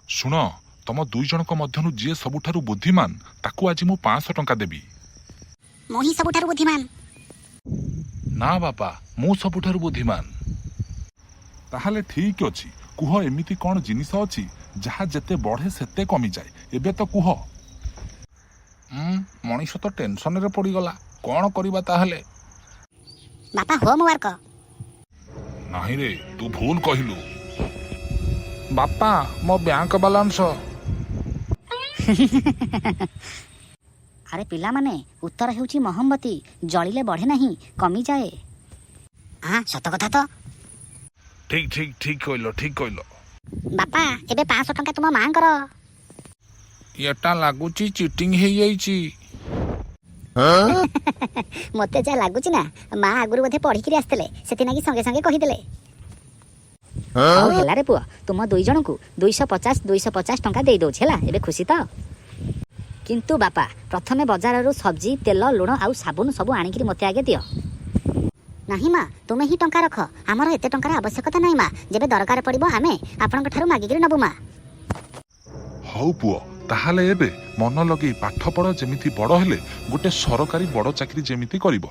ଶୁଣ, ତମ ଦୁଇ ଜଣଙ୍କ ମଧ୍ୟରୁ ଯିଏ ସବୁଠାରୁ ବୁଦ୍ଧିମାନ, ତାକୁ ଆଜି ମୁଁ 500 ଟଙ୍କା ଦେବି। ମୁଁ ହିଁ ସବୁଠାରୁ ବୁଦ୍ଧିମାନ। ନା ବାପା, ମୁଁ ସବୁଠାରୁ ବୁଦ୍ଧିମାନ। ତାହେଲେ ଠିକ ଅଛି, କୁହ, ଏମିତି କ'ଣ ଜିନିଷ ଅଛି ଯାହା ଯେତେ ବଢ଼େ ସେତେ କମିଯାଏ? ଏବେ ତ କୁହ। ମଣିଷ ତ ଟେନସନରେ ପଡ଼ିଗଲା। କ'ଣ କରିବା ତାହେଲେ? ବାପା, ହୋମୱାର୍କ। ନାହିଁ ରେ, ତୁ ଭୁଲ କହିଲୁ। ବାପା, ମୋ ବ୍ୟାଙ୍କ ବାଲାନ୍ସ। ଆରେ ପିଲାମାନେ, ଉତ୍ତର ହେଉଛି ମହମବତୀ। ଜଳିଲେ ବଢ଼େ ନାହିଁ, କମିଯାଏ। ହଁ, ସତ କଥା ତ। ଠିକ ଠିକ, ଠିକ କହିଲ, ଠିକ କହିଲ। ବାପା, ଏବେ 500 ଟଙ୍କା ତୁମ ମାଙ୍କର। ଏଟା ଲାଗୁଛି ଚିଟିଂ ହେଇଯାଇଛି। ମୋତେ ଯାହା ଲାଗୁଛି ନା, ମା ଆଗରୁ ବୋଧେ ପଢିକିରି ଆସିଥିଲେ, ସେଥିନାଗି ସଙ୍ଗେ ସଙ୍ଗେ କହିଦେଲେ। ହଉ ହେଲା ରେ ପୁଅ, ତୁମ ଦୁଇ ଜଣଙ୍କୁ 250 250 ଟଙ୍କା ଦେଇ ଦଉଛି। ହେଲା, ଏବେ ଖୁସି ତ? କିନ୍ତୁ ବାପା, ପ୍ରଥମେ ବଜାରରୁ ସବଜି, ତେଲ, ଲୁଣ ଆଉ ସାବୁନ ସବୁ ଆଣିକିରି ମୋତେ ଆଗେ ଦିଅ। ନାହିଁ ମା, ତୁମେ ହିଁ ଟଙ୍କା ରଖ। ଆମର ଏତେ ଟଙ୍କାର ଆବଶ୍ୟକତା ନାହିଁ ମା। ଯେବେ ଦରକାର ପଡ଼ିବ, ଆମେ ଆପଣଙ୍କ ଠାରୁ ମାଗିକିରି ନବୁ ମା। ହଉ ପୁଅ, ତାହେଲେ ଏବେ ମନ ଲଗେଇ ପାଠ ପଢ଼, ଯେମିତି ବଡ଼ ହେଲେ ଗୋଟେ ସରକାରୀ ବଡ଼ ଚାକିରି ଯେମିତି କରିବ।